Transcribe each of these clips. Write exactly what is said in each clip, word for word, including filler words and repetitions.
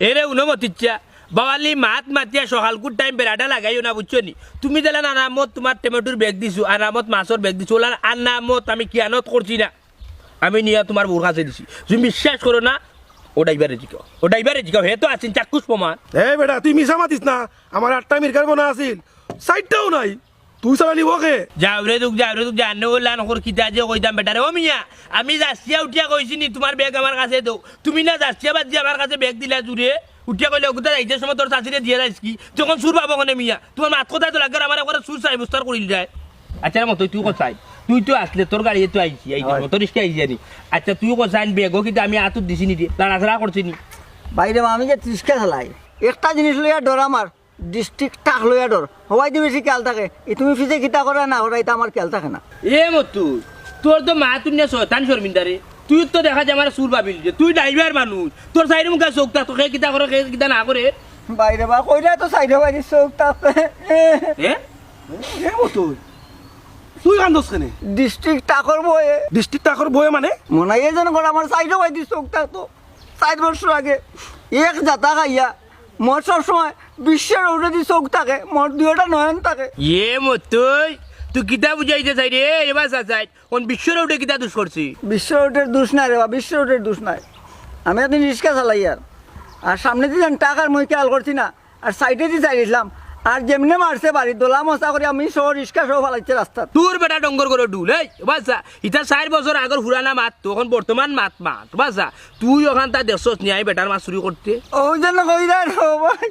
এরে হুনো মতিচ্ছা, বাবালি মাত মাতিয়া সকালকুর টাইম বেড়াটা লাগাইও না, বুঝছো নি? তুমি যেলা আনামত তুমার টমেটোর ব্যাগ দিছো, আনামত মাছর ব্যাগ দিছো, ওলার আনামত আমি খিয়ানত করছি না। আমি নিয়া তুমার বউর কাছে দিছি। তুমি বিশ্বাস করো না, ও ড্রাইভারে জিকাও, ও ড্রাইভারে জিকাও, হে তো আছেন চাক্ষুষ প্রমাণ। এ বেটা, তুই মিছা মাতিস না। আমার আটটা মিরকার বোনা আছিল, চাইরটাও নাই। তুই চালালি ওকে? যাও রে দুখ, যাও রে দুখ, জানো ওলা নকর কিতা যে কইতাম বেটারে। ও মিয়া, আমি যাচিয়া উঠিয়া কইছি নি তুমার ব্যাগ আমার কাছে দেও। তুমি না যাচিয়া বাদ দিয়া আমার কাছে ব্যাগ দিলা জুরে। উঠিয়া কইলে, "ওগুতা যাইতে সময় তোর চাচিরে দিয়া যাইস কি?" তখন চুর পাবো কেনে মিয়া? তুমার মাত কথায় তো লাগে, আমার একবারে চুর সাব্যস্ত করিল যায়। আচ্ছা রে মতই, তুই কোথায়? তুই তো আসলে, তোর গাড়িয়ে তো আইছি, আইছি, হয়। মতো রিক্সা আইছি জানি। আচ্ছা, তুই কোথায় ব্যাগও কিন্তু আমি আতুর দিছি নি রে, লাড়াচাড়া করছি নি। বাইরে বা আমি যে রিক্সা চালাই, একটা জিনিস লইয়া ডর আমার, ডিস্ট্রিক্ট টাক লইয়া ডর। হবাই দি বেশি খেয়াল থাকে। ই তুমি ফিছে কিতা করা না করা, ইতা আমার খেয়াল থাকে না। এ মতু, তোর তো মা তুই না শয়তান শর্মিন্দা রে। তুই তো দেখা যায় আমার চুর বাবিল রে। তুই ড্রাইভার মানুষ। তোর সাইড মুখে চোখ থাকতো, কে কিতা করে, কে কিতা না করে। বাইরে বা, কইরা তো সাইডে বাইরে চোখ থাকতো। এ? এ মতু, তুই কান্দস কেনে? ডিস্ট্রিক্ট টাকর বয়ে। ডিস্ট্রিক্ট টাকর বয়ে মানে? মনে হয় যেন করে আমার সাইডে বাইরে চোখ থাকতো। চাইর বছর আগে এক জাতা খাইয়া মোর সবসময় বিশ্বের উঠে দি চোখ থাকে, মোর দুইটা নয়ন থাকে। এ মতই, তুই কিতা বুঝাইতে চাই রে? এবার চাচাই, কোন বিশ্বের উঠে কিতা দোষ করছি? বিশ্বের উঠের দোষ নাই রে বা, বিশ্বের উঠের দোষ নাই। আমি একদিন রিক্সা চালাই আর, আর সামনে দি যেন টাকার মই খেয়াল করছি না, আর সাইডে দি চাইছিলাম, আর যেমনে মারছে বাড়ি দোলা মশা করে আমি সহ রিক্সা সহ ফালাইছে রাস্তাত। তোর বেটা ডঙ্গর করে ডুল, এই বাচ্চা, ইতা চাইর বছর আগর পুরানা মাত, তখন বর্তমান মাত মাত, বাচ্চা, তুই ওখান তা দেখছস নি আমি বেটার মাছ চুরি করতে? ওই জন্য কই যায় রে ভাই,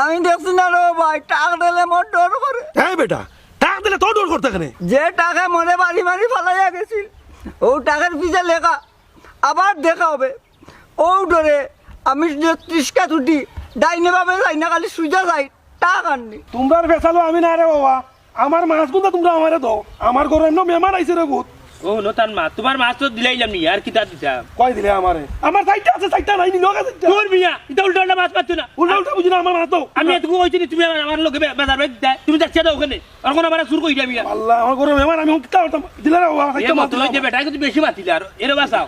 আমি দেখছি না রে ভাই, টাক দিলে মোর ডর করে। হ্যাঁ বেটা, টাক দিলে তোর ডর করতে কেনে? যে টাকা মনে বাড়ি মারি ফালাইয়া গেছিল, ও টাকার পিছে লেখা আবার দেখা হবে। ও ডরে আমি যে ত্রিশকা ছুটি, ডাইনে বামে যাই না, খালি সুজা যাই, টাক আননি। তোমরার ফেসালো আমি না রে বাবা, আমার মাছ গুনতা তোমরা আমারে দাও। আমার ঘরে এমন মেহমান আইছে রে ভূত। ও, নতান মা, তোমার মাছ তো দিলাইলাম নি, আর কিতা দিতাম? কই দিলে আমারে? আমার চাইরটা আছে, চাইরটা নাই নি, নগা চাইরটা। দূর মিয়া, ইতা উল্টা উল্টা মাছ মারছো না। উল্টা উল্টা বুঝি না, আমার মাছ দাও। আমি এতটুকু কইছি নি, তুমি আমার, আমার লগে বে-, বেজার হয়ে দিতায়। তুমি যাচ্ছ দাও ওখানে। আর কোন আমার চুর কই যাবি? আল্লাহ, আমার ঘরে মেহমান, আমি কিতা করতাম? দিলে না, ও আমার এ চাইরটা মাছ মতলব দিলাম। যে বেটায় কিন্তু বেশি মাতিলে আর, এরে বাঁচাও।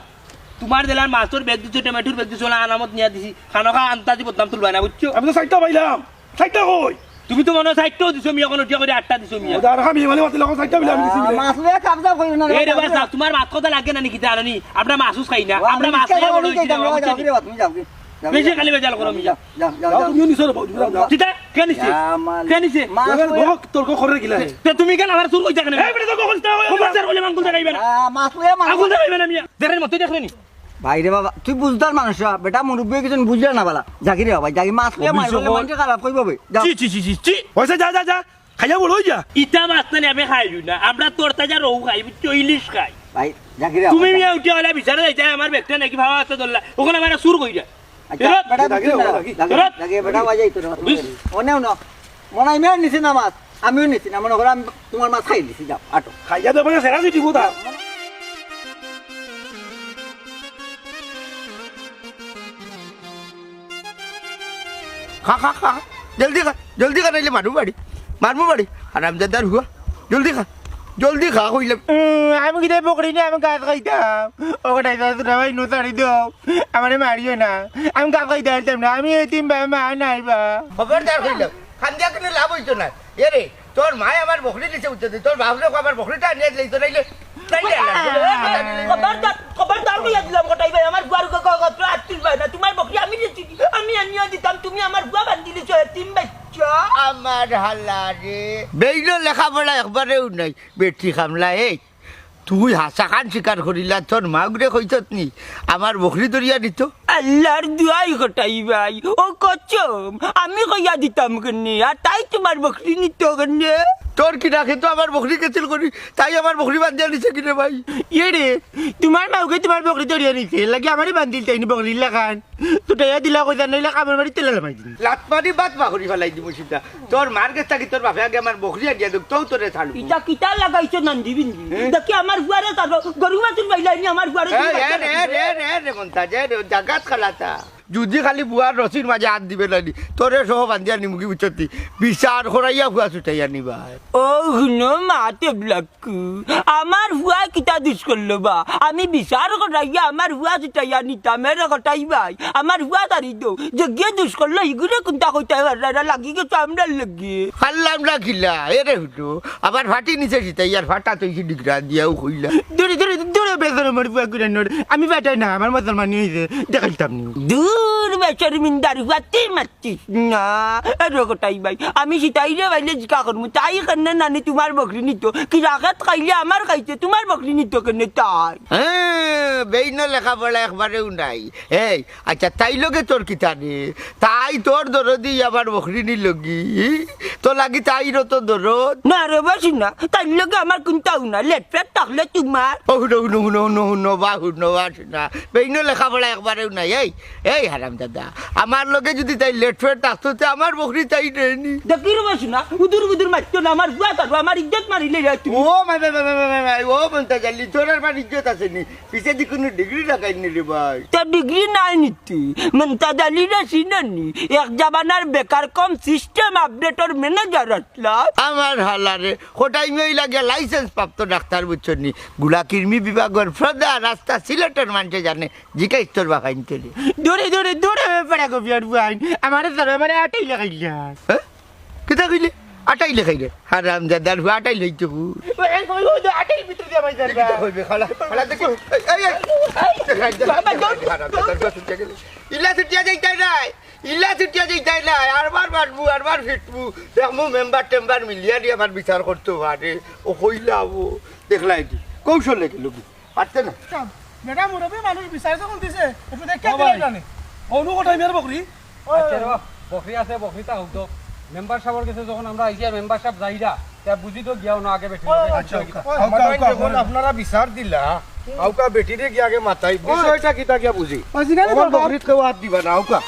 তোমার দিলার মাছর ব্যাগ দিছো, টমেটোর ব্যাগ দিছো, না আনামত নিয়া দিছি। খানো খা আন্তাজি বদনাম তুলবা না, বুঝছো? আমি তো চাইরটা পাইলাম। চাইরটা কই? তুমি তো মনে হয় চাইরটাও দিছো মিয়া, কোনো উঠিয়া করে আটটা দিছো মিয়া। ওটা আর আমি মানে মাতিলে এখন চাইরটা বিলে আমি দিছি বিলে। মাছ লইয়া কাবজা করি না রে এ রে বাবা। বাবা, তোমার মাত কথা লাগে না নাকি জানো নি? আমরা মাছ উস খাই না, ও, আমরা আমি মাছ রিক্সা খাইয়া বড় চালাবো, হইছি না, যাও, বুঝছো নি? যাও, তুমি যাও, যাও। বেশি খালি বেজাল করো মিয়া। যাও, যাও, যাও, যাও, যাও। তুমি নিছো রে বাবু, যাও, যাও। কিতা? কে নিছে? ইয়া মালিক। কে নিছে? মাছ ওরে লইয়া বহক তর্ক করে গিলা রে। তে তুমি কেন আমার চুর কইতা কেন? এই বেটা তর্ক করিস না, ওই খবরদার বলে মাঙ্গুল দেখাইবে না। আ, মাছ লইয়া মাছ আঙ্গুল দেখাইবে না মিয়া। দেরের মতো দেখরে নি। ভাই রে বাবা, তুই বুঝদার মানুষ, বেটা মুরব্বি কিছু বুঝলে না বালা। জাগি রে বাবা, জাগি মাছ লইয়া মুরব্বি মাছ লইয়া সকল। মানকে খারাপ কইবো বে। যাও। চি, চি, চি, চি, চি। হইছে, যা, যা, যা। খাইয়া বড় হই যা। ইতা মাছ নানি আমি খাইলু না। আমরা তোর তাজা রৌ খাই, বুঝছো? ইলিশ খাই। ভাই, জাগি রে বাবা, তুমি জাগি। মিয়া উঠিয়া অলা বিচারে যাইতায় আমার ব্যাগটা নাকি ভাবা আছে ধরলা। ওখানে আমার চুর কইরা। আচ্ছা, ফেরত। বেটা, জাগি রে বাবা, জাগি। জাগি, ফেরত। জাগি, বেটা, বাজাই তোর। বুঝ? ওনে উনো। মনে হয় মেয়ের নিচে না মাছ। আমিও নিছি না, মনে করো আমি তোমার মাছ খাই দিছি, যাও, আটো। খাইয়া তো মানে সেরা সিটি কোথা? খা, খা, খা। জলদি খা, জলদি খা, নাইলে মারমু বাড়ি। মারমু বাড়ি। হারামজাদার হুয়া। জলদি খা। জলদি খা, কইলাম। উম, আমি কিতা বকরি না, আমি গাছ খাইতাম। ও কটাই যাও, তোরা ভাই, নু ছাড়ি দাও। আমারে মারিও না। আমি গাছ খাইতে পারতাম না। আমি এতিম বা, মা নাই বা। খবরদার কইলাম। খান্দিয়া কোনো লাভ হইতো না। এ রে, তোর মায় আমার বকরি নিছে উঠতে দে। তোর বাপরে আমার বকরিটা আনিয়া দিলে তো নাইলে, নাইলে আল্লাহ। খবরদার, খবরদার কইয়া দিলাম কটাই ভাই, আমার বুয়ার গ-, গ-, গত্র আত তুলবায় না। তোমার বকরি আমি নিছি, আমি আনিয়া দিতাম, তুমি আমার বুয়া বান্ধিলিছো, এতিম বাচ্চা। আমার হালা রে। বেইলো লেখাপড়া একবারেও নাই, বেটি কামলা। এই, তুই হাছাখান স্বীকার করিলা, তোর মাগুরে কইছত নি, আমার বকরি ধরিয়া নিত? আল্লাহর দুয়াই কটাই ভাই, ও কসম, আমি কইয়া দিতাম কেনে, আর তাই তোমার বকরি নিত কেনে? তোর কি রাখে তো আমার বকরি গেছিল করি, তাই আমার বকরি বান্ধিয়া নিছে কিনে ভাই? এ রে, তোমার মাউকে তোমার বকরি ধরিয়া নিছে, লাগে আমারে বান্ধিল তাই নি বকরির লাখান। ছুটাইয়া দিলা কইতা, নাইলে কামড় মারি তেলে লামাই দিন। লাত মারি বাত বাকরি ফালাই দিব সিধা। তোর মার গেছ থাকি তোর বাপে আগে আমার বকরি আনিয়া দেখ, তৌ তোরে ছাড়ব। ইটা কিতা লাগাইছো নান্দি বিন্দি? হে? দেখি আমার বুয়ারে ছাড়ো, গরু বাছুর বাইলাইনি আমার বুয়ারে এই, ছাড়ো। এ রে, এ রে, এ রে, এ রে, মন্তাজ, এ রে, জাগাত খালাতা। যদি খালি ফুয়ার রশির মাঝে আত দিবে নানি, তোরে সহ বান্ধিয়া নিমুগি বুঝছতি। বিচার করাইয়া ফুয়া ছুটাইয়া নিবায়। ও হুনো মা, তে ব্লাক্কু, আমার ফুয়ায় কিতা দুষ করলো বা? আমি বিচার করাইয়া আমার ফুয়া ছুটাইয়া নিতাম, এরে কটাই ভাই, আমার ফুয়া তারি দো, যে গিয়ে দুষ করলো, ইগুরে কুন্তা কইতায় পাররা না, লাগি গেছে আমরার লগে। পারলাম না কিলা, এরে হুনো, আবার ফাটি নিছে সিতাই, আর ফাটা তো ইসি ডিগরা দিয়াও কইলা। দূরে, দূরে, দূরে, বেদর আমার ফুয়া গুরে নড়ে। আমি ফাটাই না, আমার মুসলমানি হইছে, দেখাইতাম নি। দূর বেশরমিন্দার ফুয়া, তুই মাতিস না। এরে কটাই ভাই, আমি সিতাইরে বাইলে জিকা করমু, তাই কেনে নানি তুমার বকরি নিতো? কি রাখাত খাইলে আমার খাইছে, তুমার বকরি নিতো কেনে তাই? হ্যাঁ, বেইন লেখাপড়া একবারেও নাই। এই, আচ্ছা, তাই লগে তোর কিতা রে? তাই তোর দরদি আবার বকরি নিলগি? তোর লাগি তাইরও তো দরদ। না রে বা হুনা, তাইর লগে আমার কুন্তাও না, লেটপেট থাকলে তুমার। ও হুনো, হুনো, হুনো, হুনো, হুনো, বা হুনো, বা হুনা। বেইন লেখাপড়া একবারেও নাই। এই, এই হারামজাদা, আমার লগে যদি তাই লেটপেট থাকতো, তে আমার বকরি তাই নেয়নি। দেখি রে বা হুনা, উদুর বুদুর মাতিও না, আমার ফুয়া তারু, আমার ইজ্জত মারিলে রে তুই। ও মাই, মাই, মাই, ও মন্তাজ আলী, তোর আর বার ইজ্জত আছে নি? পিছেদি কুনু ডিগ্রি লাগাইনি রে ভাই। তে ডিগ্রি নাই নিতি, মন্তাজ আলীরে চিনো নি? এক জামানার বেকার কম সিস্টেম আপডেটর ম্যানেজার আছলা। আমার হালারে, কটাই মিয়া অইলা গিয়া লাইসেন্স প্রাপ্ত ডাক্তার বুঝছো নি? গুড়া কিরমি বিভাগর প্রধান, আস্তা সিলেটর মানষে জানে, জিকাইস তোর বাফাইন্তরে। দূরে, দূরে, দূরে, বেটা গো বিয়ার বুয়াইন। আমারে ধরো, আমারে আটাই লাগাইলা। হ্যাঁ? কিতা কইলে? আটাই লেখাই রে। হারামজাদার ফুয়া আটাই লইতে কু। ওই, ওই, ওই, ওই, আটাই ভিতরে দিয়া ভাই যাবে। কিতা কইবে? খালা, খালা দেখি। এই, এই, এই। বাবা, যাও। হারামজাদার ফুয়া ছুটিয়া গেল। ইলা ছুটিয়া যাইতাই নাই। ইলা ছুটিয়া যাইতাই নাই। আরবার মারমু, আরবার ফিটমু। দেখমু মেম্বার টেম্বার মিলিয়া দি আমার বিচার করতো পারে। ও কইলা ও। দেখলাই দি। কৌশলে গেল। পারতে না। আচ্ছা, বেটা মুরব্বি মানুষ বিচার যখন দিছে, একটু দেখে ও দিলে ভাই, জানে। অনু কোথায় মেয়ের বকরি? আচ্ছা রে বাপ, বকরি আছে, বকরিটা হোক তো। মেম্বার সাহেবের কাছে যখন আমরা আইছি, আর মেম্বার সাহেব যাইরা, তা বুঝি তো গিয়াও না আগে বেটি। ও, আচ্ছা, আচ্ছা, আচ্ছা। আচ্ছা, আচ্ছা, যখন আচ্ছা। আপনারা বিচার দিলা, আউকা বেটিরে গিয়া আগে মাতাই, বিষয়টা কিতা গিয়া বুঝি। ও, সেখানে আমার বলবো। বকরিত কেউ হাত দিবা না, আউকা।